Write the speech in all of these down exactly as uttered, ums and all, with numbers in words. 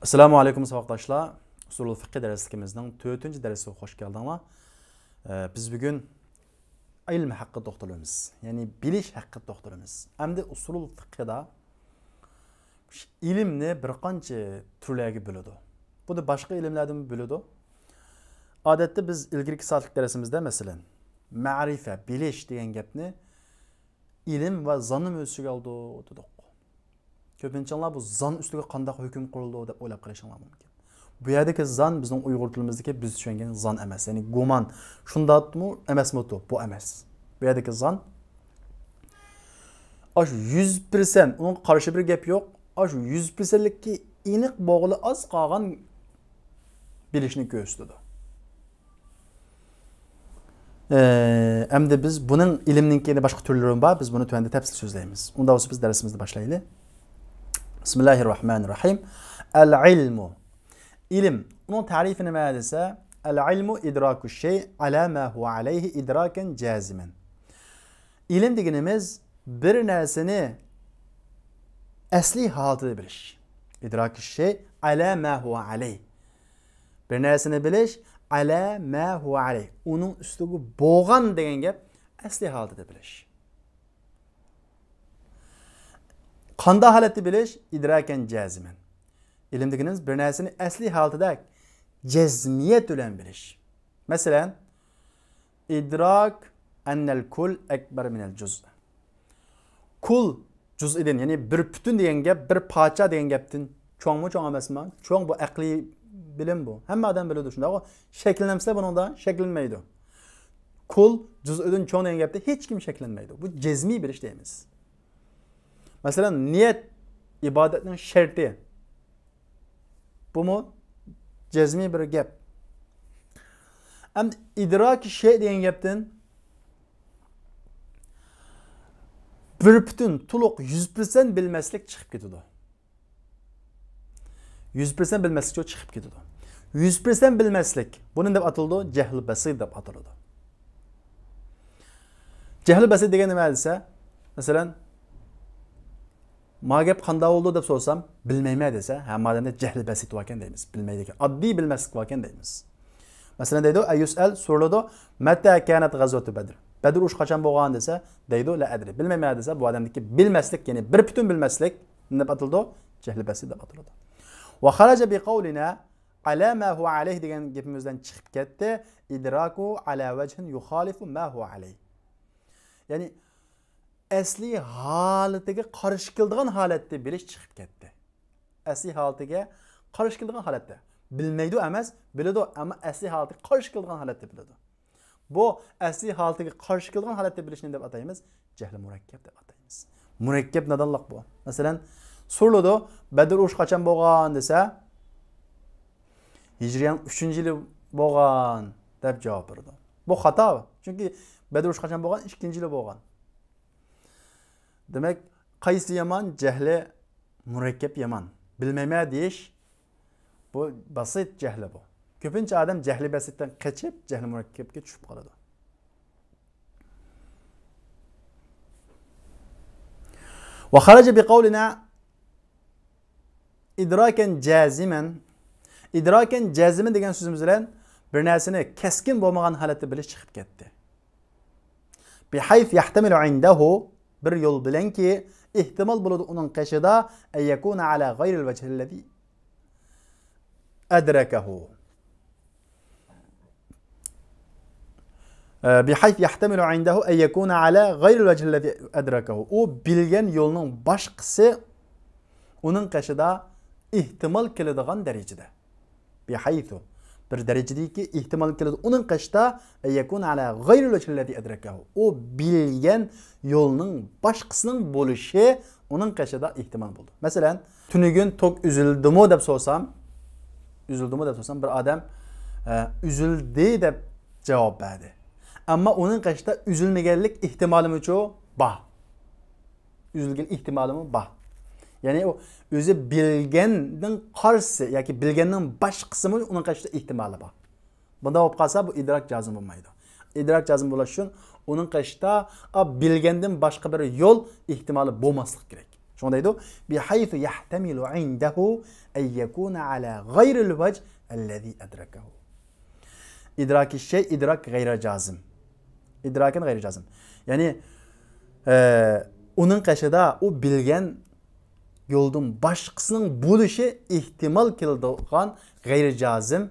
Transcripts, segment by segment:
ئەسسالامۇ ئەلەيكۇم ساۋاقداشلار. ئۇسۇلۇل فىقھى دەرسلىكىمىزنىڭ تۆتىنچى دەرسىگە خوش كەلدىڭلار. ئە، بىز بۈگۈن ئىلىم ھەققىدە توختىلىمىز. يەنى بىلىش ھەققىدە توختىلىمىز. ئەمدى ئۇسۇلۇل فىقھىدا ئىلىمنى بىر قانچە تۈرلەرگە بۆلىدۇ. بۇنى باشقا ئىلىملەردىنمۇ بۆلىدۇ. ئادەتتە بىز ئىلگىرىكى سائەتلىك دەرسىمىزدە، مەسىلەن، مەرىپە، بىلىش دېگەن گەپنى ئىلىم ۋە زاننىمۇ ئۆز ئىچىگە ئالىدۇ دېدۇق. كۆپىنچىڭلار بۇ زان ئۈستىگە قانداق ھۆكۈم قۇرۇلىدۇ دەپ ئويلاپ قېلىشىڭلار مۇمكىن. بۇ يەردىكى زان بىزنىڭ ئۇيغۇر تىلىمىزدىكى بىز چۈشەنگەن زان ئەمەس. يەنى گۇمان. شۇنداقمۇ ئەمەسمۇ بۇ؟ بۇ ئەمەس. بۇ يەردىكى زان، ئاشۇ يۈز پىرسەنت، ئۇنىڭغا قارشى بىر گەپ يوق. ئاشۇ يۈز پىرسەنتلىككە ئېنىق بولغىلى ئاز قالغان بىلىشنى كۆرسىتىدۇ. ئەمدى بىز بۇنىڭ ئىلىمنىڭكى باشقا تۈرلىرىمۇ بار، بىز بۇنى تۆۋەندە تەپسىلىي سۆزلەيمىز. ئۇنداق بولسا بىز دەرسىمىزنى باشلايلى. بىسمىللاھىررەھمانىررەھىم. ئەل ئىلمۇ. ئىلىم. ئۇنىڭ تەرىپى نېمە دېسە، ئەل ئىلمۇ ئىدراكۇ شەي ئەلا ما ھۇۋە ئەلەيھى ئىدراكەن جازىمەن. ئىلىم دېگىنىمىز بىر نەرسىنى ئەسلىي ھالىتىدە بىلىش. ئىدراكۇ شەي ئەلا ما ھۇۋە ئەلەيھ. بىر نەرسىنى بىلىش، ئەلا ما ھۇۋە ئەلەيھ، ئۇنىڭ ئۈستىگە بولغان دېگەن گەپ، ئەسلىي ھالىتىدە بىلىش. قانداق ھالەتتە بىلىش؟ ئىدراكەن جازىمەن. ئىلىم دېگىنىمىز بىر نەرسىنى ئەسلىي ھالىتىدە جەزمىيەت بىلەن بىلىش. مەسىلەن، ئىدراك ئەننەل كۇل ئەكبەر مىنەل جۇز. كۇل جۇزئىدىن، يەنى بىر پۈتۈن دېگەن گەپ، بىر پارچە دېگەن گەپتىن چوڭمۇ، چوڭ ئەمەسمۇ؟ چوڭ، بۇ ئەقلىي بىلىم بۇ. ھەممە ئادەم بىلىدۇ، شۇنداققۇ؟ شەكىللەنمىسە بۇنىڭدا شەكىللەنمەيدۇ. كۇل جۇزئىدىن چوڭ دېگەن گەپتە ھېچكىم شەكىللەنمەيدۇ. بۇ جەزمىي بىلىش دەيمىز. مەسىلەن، نىيەت ئىبادەتنىڭ شەرتى. بۇمۇ جەزمىي بىر گەپ. ئەمدى ئىدراكى شەي دېگەن گەپتىن بىر پۈتۈن، تولۇق، يۈز پىرسەنت بىلمەسلىك چىقىپ كېتىدۇ. يۈز پىرسەنت بىلمەسلىك چىقىپ كېتىدۇ. يۈز پىرسەنت بىلمەسلىك، بۇنى نېمە دەپ ئاتىلىدۇ؟ جەھلى بەسىت دەپ ئاتىلىدۇ. جەھلى بەسىت دېگەن نېمە دېسە، مەسىلەن، ما گەپ قانداق بولدى دەپ سورىسام، بىلمەيمەن دېسە، ھە، ما ئادەمدە جەھلى بەسىت باركەن دەيمىز، بىلمەيدىكەن، ئاددىي بىلمەسلىك باركەن دەيمىز. مەسىلەن دەيدۇ، ئەييۇسئەل سورىلىدۇ، مەتە كانەت غەزۋەتۇ بەدر؟ بەدر ئۇرۇشى قاچان بولغان دېسە، دەيدۇ، لا ئەدرى، بىلمەيمەن دېسە، بۇ ئادەمدىكى بىلمەسلىك، يەنى بىر پۈتۈن بىلمەسلىك نېمە دەپ ئاتىلىدۇ؟ جەھلى بەسىت دەپ ئاتىلىدۇ. ۋە خەرەجە بىقەۋلىنا ئەلا ما ھۇۋە ئەلەيھ دېگەن گېپىمىزدىن چىقىپ كەتتى. ئىدراكۇ ئەلا ۋەجھىن يۇخالىفۇ ما ھۇۋە ئەلەيھ. يەنى ئەسلىي ھالىتىگە قارشى كېلىدىغان ھالەتتە بىلىش چىقىپ كەتتى. ئەسلىي ھالىتىگە قارشى كېلىدىغان ھالەتتە. بىلمەيدۇ ئەمەس، بىلىدۇ، ئەمما ئەسلىي ھالىتىگە قارشى كېلىدىغان ھالەتتە بىلىدۇ. بۇ ئەسلىي ھالىتىگە قارشى كېلىدىغان ھالەتتە بىلىشنى دەپ ئاتايمىز؟ جەھلى مۇرەككەپ دەپ ئاتايمىز. مۇرەككەپ نادانلىق بۇ. مەسىلەن، سورىلىدۇ، بەدر ئۇرۇشى قاچان بولغان دېسە، ھىجرىيەنىڭ ئۈچىنچى يىلى بولغان دەپ جاۋاب بېرىدۇ. بۇ خاتا. چۈنكى بەدر ئۇرۇشى قاچان بولغان؟ ئىككىنچى يىلى بولغان. دېمەك، قايسى يامان؟ جەھلى مۇرەككەپ يامان. بىلمەيمەن دېيىش، بۇ بەسىت جەھلى بۇ. كۆپىنچە ئادەم جەھلى بەسىتتىن قېچىپ، جەھلى مۇرەككەپكە چۈشۈپ قالىدۇ. ۋە خەرەجە بىقەۋلىنا ئىدراكەن جازىمەن. ئىدراكەن جازىمەن دېگەن سۆزىمىز بىلەن بىر نەرسىنى كەسكىن بولمىغان ھالەتتە بىلىش چىقىپ كەتتى. بىھەيس يەھتەمىلۇ ئىندەھۇ، بىر يول بىلەنكى، ئېھتىمال بولىدۇ ئۇنىڭ قېشىدا، ئەن يەكۇنە ئەلا غەيرىل ۋەجھىللەزى ئەدرەكەھۇ. بىھەيس يەھتەمىلۇ ئىندەھۇ ئەن يەكۇنە ئەلا غەيرىل ۋەجھىللەزى ئەدرەكەھۇ. ئۇ بىلگەن يولنىڭ باشقىسى ئۇنىڭ قېشىدا ئېھتىمال كېلىدىغان دەرىجىدە. بىھەيسۇ، بىر دەرىجىدىكى ئېھتىمال كېلىدۇ. ئۇنىڭ قېشىدا، ئەن يەكۇنە ئەلا غەيرىل ۋەجھىللەزى ئەدرەكەھۇ. ئۇ بىلگەن يولنىڭ باشقىسىنىڭ بولۇشى ئۇنىڭ قېشىدا ئېھتىمال بولىدۇ. مەسىلەن، تۈنۈگۈن توك ئۈزۈلدىمۇ دەپ سورىسام، ئۈزۈلدىمۇ دەپ سورىسام، بىر ئادەم، ئە، ئۈزۈلدى دەپ جاۋاب بەردى. ئەمما ئۇنىڭ قېشىدا ئۈزۈلمىگەنلىك ئېھتىمالىمۇچۇ بار. ئۈزۈلگەن ئېھتىمالىمۇ بار. يەنى ئۇ ئۆزى بىلگەننىڭ قارشىسى ياكى بىلگەننىڭ باشقىسىمۇ ئۇنىڭ قېشىدا ئېھتىمالى بار. بۇنداق بولۇپ قالسا، بۇ ئىدراك جازىم بولمايدۇ. ئىدراك جازىم بولۇش ئۈچۈن ئۇنىڭ قېشىدا، ئا، بىلگەندىن باشقا بىر يول ئېھتىمالى بولماسلىقى كېرەك. شۇڭا دەيدۇ، بىھەيسۇ يەھتەمىلۇ ئىندەھۇ ئەن يەكۇنە ئەلا غەيرىل ۋەجھ ئەللەزى ئەدرەكەھۇ. ئىدراكى شەي ئىدراك غەيرە جازىم. ئىدراكىن غەيرە جازىم. يەنى، ئە، ئۇنىڭ قېشىدا ئۇ بىلگەن يولدىن باشقىسىنىڭ بولۇشى ئېھتىمال كېلىدىغان غەيرى جازىم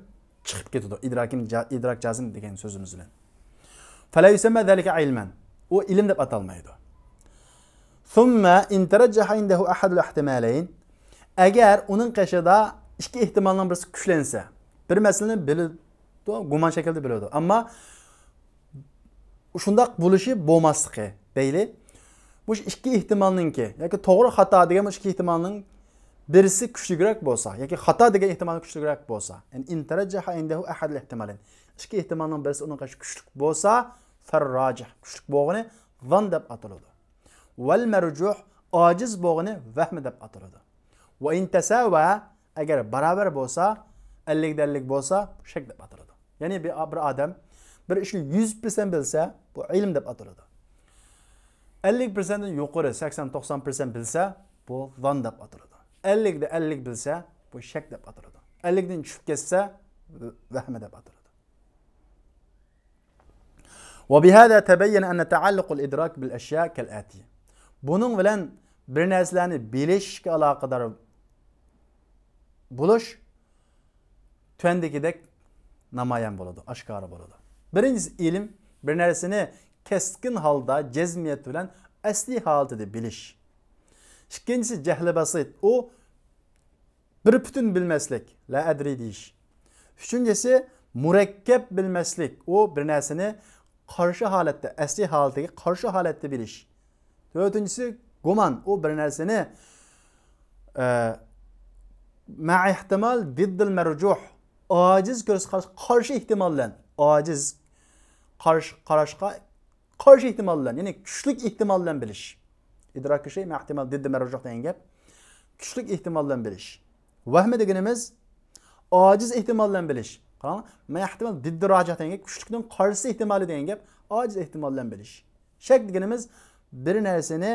چىقىپ كېتىدۇ. ئىدراكىن جا-، ئىدراك جازىم دېگەن سۆزىمىز بىلەن. فەلا يۇسەممە زالىكە ئىلمەن. ئۇ ئىلىم دەپ ئاتالمايدۇ. ثم إن ترجح عنده أحد الاحتمالين. ئەگەر ئۇنىڭ قېشىدا ئىككى ئېھتىمالنىڭ بىرسى كۈچلەنسە، بىر مەسىلىنى بىلىدۇ، گۇمان شەكلىدە بىلىدۇ. ئەمما شۇنداق بولۇشى بولماسلىقى دەيلى. مۇشۇ ئىككى ئېھتىمالنىڭكى ياكى توغرا خاتا دېگەن مۇشۇ ئىككى ئېھتىمالنىڭ بىرسى كۈچلۈكرەك بولسا ياكى خاتا دېگەن ئېھتىمال كۈچلۈكرەك بولسا، يەنى إن ترجح عنده أحد الاحتمالين، ئىككى ئېھتىمالنىڭ بىرسى ئۇنىڭ قارشى كۈچلۈك بولسا، فالراجح، كۈچلۈك بولغىنى ظان دەپ ئاتىلىدۇ. ۋەل مەرجۇھ، ئاجىز بولغىنى ۋەھمى دەپ ئاتىلىدۇ. ۋە ئىن تەساۋا، ئەگەر باراۋەر بولسا، ئەللىكتە ئەللىك بولسا، شەك دەپ ئاتىلىدۇ. يەنى بىر، بىر ئادەم بىر ئىشنى يۈز پىرسەنت بىلسە، بۇ ئىلىم دەپ ئاتىلىدۇ. ئەللىك پىرسەنتتىن يۇقىرى، سەكسەن، توقسان پىرسەنت بىلسە، بۇ ظان دەپ ئاتىلىدۇ. ئەللىكتە ئەللىك بىلسە، بۇ شەك دەپ ئاتىلىدۇ. ئەللىكتىن چۈشۈپ كەتسە، ۋەھمى دەپ ئاتىلىدۇ. وبهذا تبين أن تعلق الإدراك بالأشياء كالآتي. بۇنىڭ بىلەن بىر نەرسىلەرنى بىلىشكە ئالاقىدار بولۇش تۆۋەندىكىدەك نامايان بولىدۇ، ئاشكارا بولىدۇ. بىرىنچىسى، ئىلىم بىر نەرسىنى كەسكىن ھالدا جەزمىيەت بىلەن ئەسلىي ھالىتىدە بىلىش. ئىككىنچىسى، جەھلى بەسىت، ئۇ بىر پۈتۈن بىلمەسلىك، لا ئەدرى دېيىش. ئۈچىنچىسى، مۇرەككەپ بىلمەسلىك، ئۇ بىر نەرسىنى قارشى ھالەتتە، ئەسلىي ھالىتىگە قارشى ھالەتتە بىلىش. تۆتىنچىسى، گۇمان، ئۇ بىر نەرسىنى، ئە، مە ئېھتىمال دىددىل مەرجۇھ، ئاجىز كۆرسە قارشى، قارشى ئېھتىمال بىلەن، ئاجىز قارشى، قاراشقا قارشى ئېھتىمال بىلەن، يەنى كۈچلۈك ئېھتىمال بىلەن بىلىش. ئىدراكى شەي مە ئېھتىمال دىددى مەرجۇھ دېگەن گەپ. كۈچلۈك ئېھتىمال بىلەن بىلىش. ۋەھمى دېگىنىمىز ئاجىز ئېھتىمال بىلەن بىلىش. قاراڭ، مە ئېھتىمال دىددى راجىھ دېگەن گەپ، كۈچلۈكنىڭ قارشىسى ئېھتىمالى دېگەن گەپ، ئاجىز ئېھتىمال بىلەن بىلىش. شەك دېگىنىمىز بىر نەرسىنى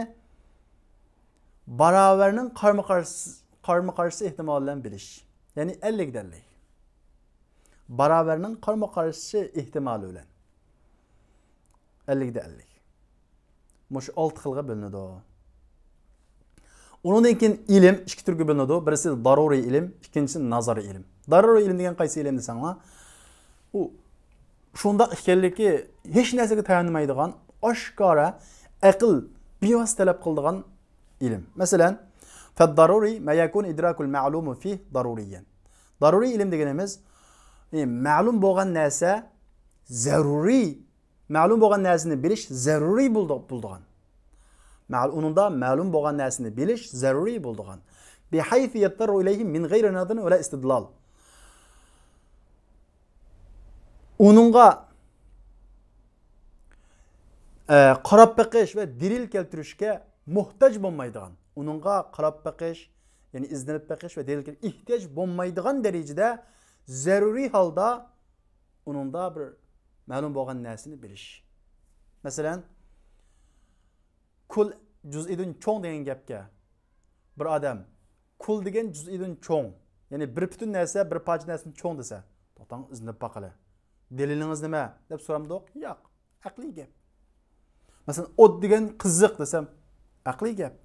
باراۋەرنىڭ قارمۇ قارشىسى، قارمۇ قارشىسى ئېھتىمالى بىلەن بىلىش. يەنى ئەللىكتە ئەللىك. باراۋەرنىڭ قارمۇ قارشى ئېھتىمالى بىلەن. ئەللىكتە ئەللىك. مۇشۇ ئالتە خىلغا بۆلۈنىدۇ. ئۇنىڭدىن كېيىن ئىلىم ئىككى تۈرگە بۆلۈنىدۇ. بىرسى دارۇرىي ئىلىم، ئىككىنچىسى نازارىي ئىلىم. دارۇرىي ئىلىم دېگەن قايسى ئىلىم دېسەڭلار، ئۇ شۇنداق ئىكەنلىكى ھېچ نەرسىگە تايانمايدىغان، ئاشكارا ئەقىل بىۋاسىتە تەلەپ قىلىدىغان ئىلىم. مەسىلەن، فالضروري ما يكون إدراك المعلوم فيه ضروريا. دارۇرىي ئىلىم دېگىنىمىز، ئى، مەلۇم بولغان نەرسە زەرۇرىي، مەلۇم بولغان نەرسىنى بىلىش زەرۇرىي بولىدۇ-، بولىدىغان. مەل-، ئۇنىڭدا مەلۇم بولغان نەرسىنى بىلىش زەرۇرىي بولىدىغان. بحيث يضطر إليه من غير نظر ولا استدلال. ئۇنىڭغا، ئە، قاراپ بېقىش ۋە دەلىل كەلتۈرۈشكە موھتاج بولمايدىغان. ئۇنىڭغا قاراپ بېقىش، يەنى ئىزدىنىپ بېقىش ۋە دەلىل كەل-، ئېھتىياج بولمايدىغان دەرىجىدە زەرۇرىي ھالدا ئۇنىڭدا بىر مەلۇم بولغان نەرسىنى بىلىش. مەسىلەن، كۇل جۇزئىدىن چوڭ دېگەن گەپكە بىر ئادەم كۇل دېگەن جۇزئىدىن چوڭ، يەنى بىر پۈتۈن نەرسە، بىر پارچە نەرسىدىن چوڭ دېسە، توختاڭ، ئىزدىنىپ باقىلى. دەلىلىڭىز نېمە؟ دەپ سورامدۇق؟ ياق. ئەقلىي گەپ. مەسىلەن، ئوت دېگەن قىزىق دېسەم، ئەقلىي گەپ.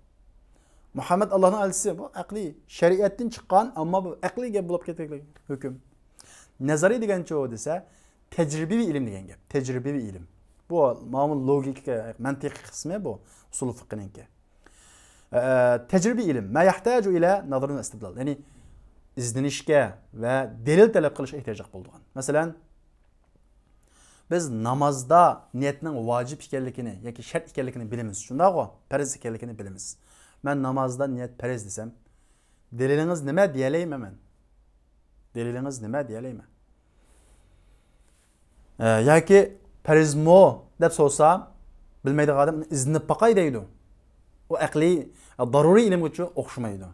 مۇھەممەد ئاللانىڭ ئەلچىسى، بۇ ئەقلىي، شەرىئەتتىن چىققان، ئەمما بۇ ئەقلىي گەپ بولۇپ كېتەرلىك ھۆكۈم. نەزەرىي دېگەنچۇ دېسە، تەجرىبىۋى ئىلىم دېگەن گەپ. تەجرىبىۋى ئىلىم. بۇ ماۋۇ لوگىكا، مەنتىقىي قىسمى بۇ ئۇسۇل فىقھنىڭكى. ئە، تەجرىبىۋى ئىلىم. ما يحتاج إلى نظر واستدلال. يەنى ئىزدىنىشكە ۋە دەلىل تەلەپ قىلىشقا ئېھتىياجلىق بولىدىغان. مەسىلەن، بىز نامازدا نىيەتنىڭ ۋاجىپ ئىكەنلىكىنى ياكى شەرت ئىكەنلىكىنى بىلىمىز، شۇنداقغۇ؟ پەرز ئىكەنلىكىنى بىلىمىز. مەن نامازدا نىيەت پەرز دېسەم، دەلىلىڭىز نېمە دېيەلەيمەن مەن؟ دەلىلىڭىز نېمە دېيەلەيمەن؟ ئە، ياكى پەرزمۇ دەپ سورىسا، بىلمەيدىغان ئادەم ئىزدىنىپ باقاي دەيدۇ. ئۇ ئەقلىي، دارۇرىي ئىلىمگىچۇ ئوخشىمايدۇ.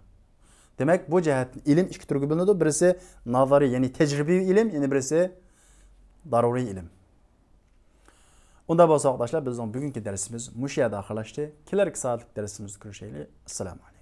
دېمەك، بۇ جەھەتتىن ئىلىم ئىككى تۈرگە بۆلۈنىدۇ. بىرسى نازارىي، يەنى تەجرىبىۋى ئىلىم، يەنە بىرسى دارۇرىي ئىلىم. ئۇنداق بولسا، ئاقداشلار، بىزنىڭ بۈگۈنكى دەرسىمىز مۇشۇ يەردە ئاخىرلاشتى. كېلەركى سائەتلىك دەرسىمىزدە كۆرۈشەيلى. ئەسسالامۇ ئەلەيكۇم.